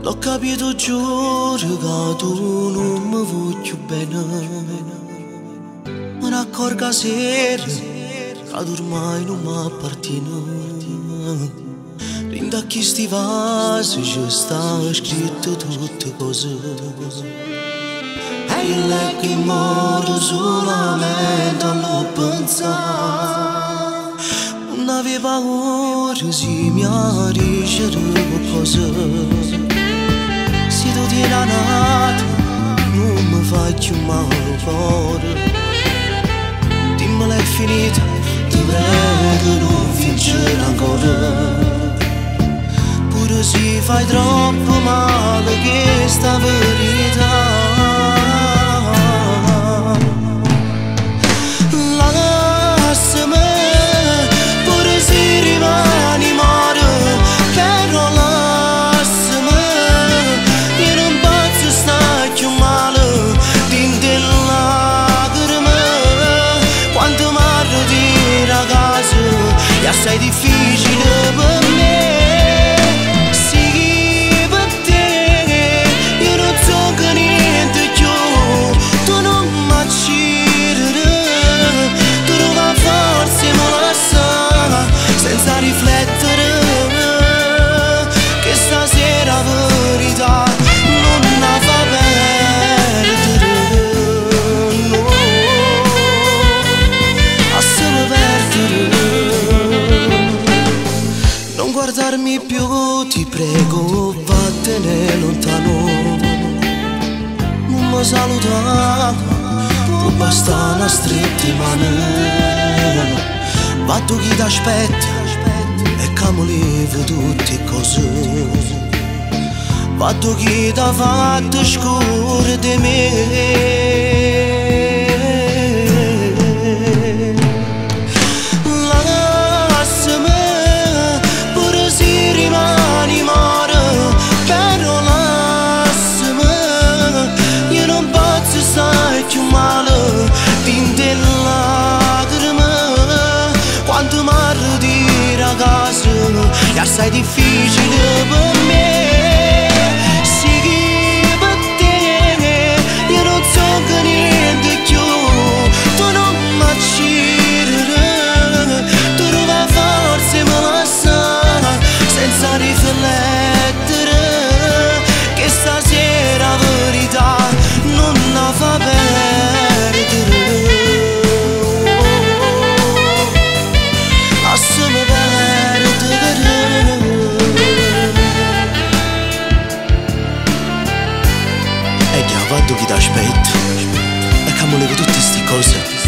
L'ho capito, giuro che tu non mi vuoi più bene. Me ne accorgo a sera che ormai non mi appartiene. Rinda chi sti vasi ci sta scritto tutte cose. E io leggo in modo solamente a lo pensare. Non avevo paura se mi dicere qualcosa. Se tu ti nato, non mi fai più male al cuore. Dimmela è finita, ti prego non fingere ancora. Pure se fai troppo male che sta verità. Lasciami, pure se rimani male, però lasciami, io non posso stare più male, dentro lacrime, quando mi ritiro a casa, è assai difficile per me. Sì, per te, io non so che niente più, tu non mi uccidere, tu non va forse mi lascia, senza riflettere, che stasera verità non la fa perdere, no, lasciami perdere. Non guardarmi più, ti prego, vattene lontano. Non mi saluta, può bastare una stretta di mano. Vado chi ti aspetta e che mi levo tutte cose. Vado chi ti ha fatto scuro di me. Lasciami, pure se rimani male, però lasciami, io non posso stare più male, dentro lacrime, quando mi ritiro a casa, è assai difficile per me. Sì, per te, io non so che niente più, tu non mi uccidere, tu non va forse mi lascia, senza riflettere, che stasera verità non la fa perdere. Lasciami perdere. E che vado chi ti aspetta e che mi levo tutte ste cose.